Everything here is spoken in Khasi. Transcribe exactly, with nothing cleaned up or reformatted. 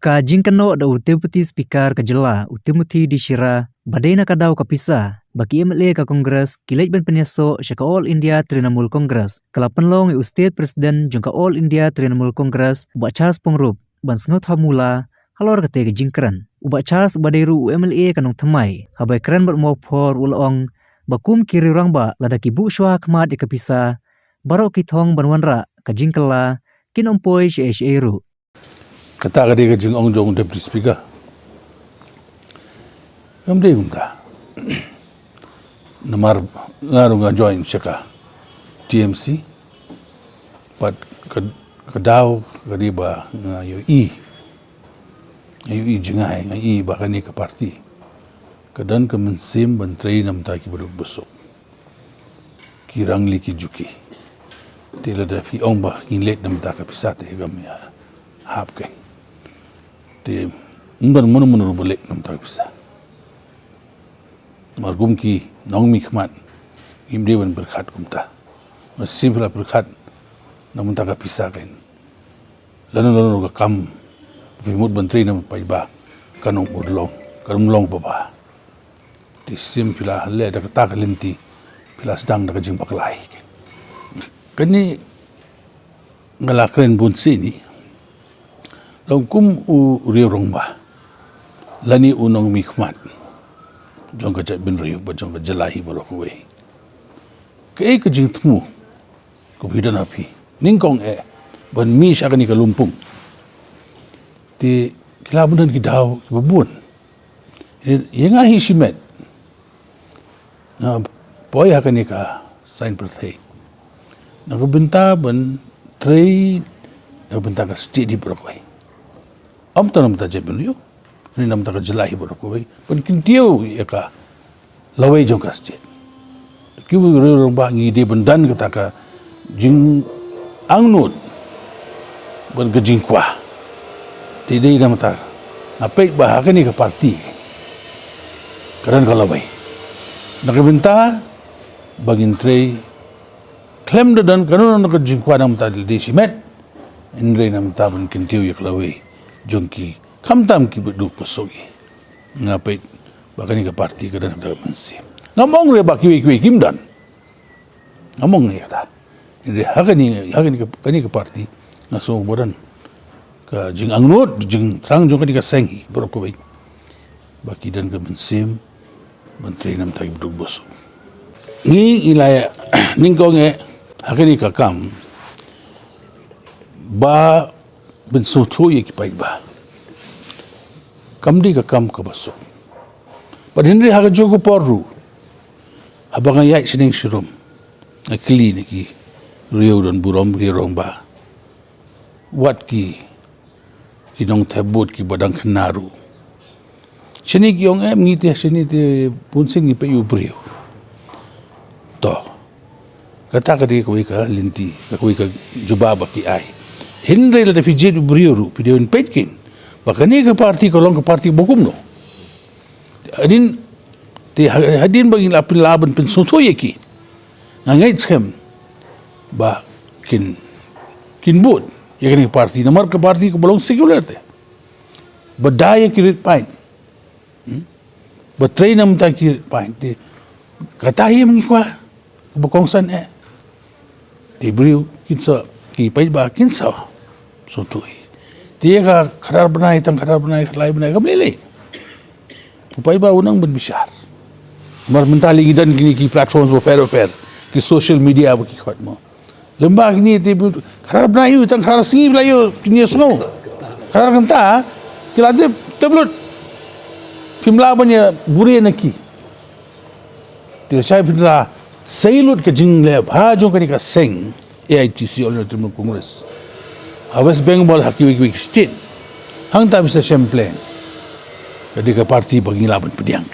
Ka jingkynnoh da u Deputy Speaker ka jylla, u Timothy D Shira, ba dei na ka daw ka pisa ba ki M L A ka Congress ki leit ban pynïasoh sha ka All India Trinamool Congress, ka la pynlong ïa u State President jong ka All India Trinamool Congress, u Bah Charles Pyngrope, ban sngewthuh mula halor kata ka jingkren. U Bah Charles uba dei ruh u M L A ka Nongthymmai, haba ïakren bad u Mawphor u la ong ba kum ki riew rangbah lada ki buh shuwa ha khmat ïa ka pisa, baroh ki thong ban wanrah ka jingkylla kin ym poi shaei shaei ruh. Kata ka dei ka jingong jong u Deputy Speaker. Kam dei kumta. Namar nga ruh nga join sha ka T M C. Bad ka, ka daw ka dei ba nga ïohi, nga ïohi jngai, nga ïohi ba kane ka party ka don ka mynsiem ban trei na bynta kiba duk ba suk, ki rangli ki juki. Te lada phi ong ba ngin leit na bynta ka pisa te kam ïahap kein. Te ym don mano mano ruh ba leit na bynta ka pisa. Namar kum ki nongmihkhmat ngim dei ban pyrkhat kumta. Mar shisien phi la pyrkhat na bynta ka pisa kein, lano lano ka kam phi mut ban trei na paidbah kan ym urlong, kan ym long babha. Te shisien phi la leh da kata ka lynti, phi la sdang da ka jingbakla hi kein. Kane nga la kren bun sien hi. Long kum u riew rangbah lane u nongmihkhmat jong ka jaitbynriew bad jong ka jylla hi baroh kawei, kaei ka jingthmu kaba phi don ha phi nyngkong eh ban mih sha kane ka lympung? Te ki la bun ki daw kiba bun. Ïa nga hi shimet, nga poi ha kane ka saiñ pyrthei na ka bynta ban trei na ka bynta ka state hi baroh kawei. Ym tang na bynta jaitbynriew, na bynta ka jylla hi baroh kawei, ban kyntiew ïa ka lawei jong ka state. Ki riew rangbah ngi dei ban don kata ka jingangnud bad ka jingkwah. Te dei namar kata nga peit ba ha kane ka party ka don ka lawei. Na ka bynta ba ngin trei khlem da don kano kano ka jingkwah namar kata dei shimet, hynrei namar kata ban kyntiew ïa ka lawei jong ki, khamtam kiba duk ba suk hi. Nga peit ba kane ka party ka don kata ka mynsiem. Ngam ong re ba kiwei kiwei kim don. Ngam ong ïa kata. Hynrei ha kane, ha kane ka, kane ka party nga sngew ba don ka jingangnud jingthrang jong kane ka seng hi baroh kawei, ba ki don ka mynsiem ban trei na bynta kiba duk ba suk. Ngi, ngi la ïa nyngkong eh ha kane ka kam ba pynsngewthuh ïa ki paidbah. Kam dei ka kam kaba suk. Bad hynrei ha kajuh ka por ruh, haba nga ïaid shaneng sharum, nga kylli na ki riew don burom, riew rangbah, wat ki, ki nongthep vote kiba dang khynnah ruh. Shane ki ong em, ngi te shane te bun sien ngi peit ïa u briew. To, kata ka dei kawei ka lynti, kawei ka jubab ba ki ai. Hynrei lada phi jied u briew ruh, phi dei ban peit kein ba kane ka party ka long ka party ba kumno. Hadien, te ha-, hadien ba ngin lah pynlah ban pynsngewthuh ïa ki, nga ngeit skhem ba kin, kin vote ïa kane ka party, namar ka party kaba long secular te, ba da ïa ki rit paid, hmm? Ba trei na bynta ki rit paid. Te kata hi ma ngi kwah, kaba kongsan eh. Te briew kin sa, ki paidbah kin sa sngewthuh hi. Te ïa ka khadar bnai, tang khadar bnai, khatlai bnai, kam lei lei. U paidbah u nang ban bishar. Namar mynta lei ngi don kine ki platforms bapher bapher, ki social media ba ki khot mo. Lem bad kine te, khadar bnai ïa u, tang khadar sngi phi la ïoh kine sngew. Khadar kynta ki la tip, tip lut. Phim lah ban ïa buhrieh na ki. Te lashai phin sa sei lut ka jingleh bha jong kane ka seng A I T C, All India Trinamool Congress, ha West Bengal, ha kiwei kiwei ki state. Hangta phin sa shem pleng. Ka dei ka party ba ngi lah ban pdiang.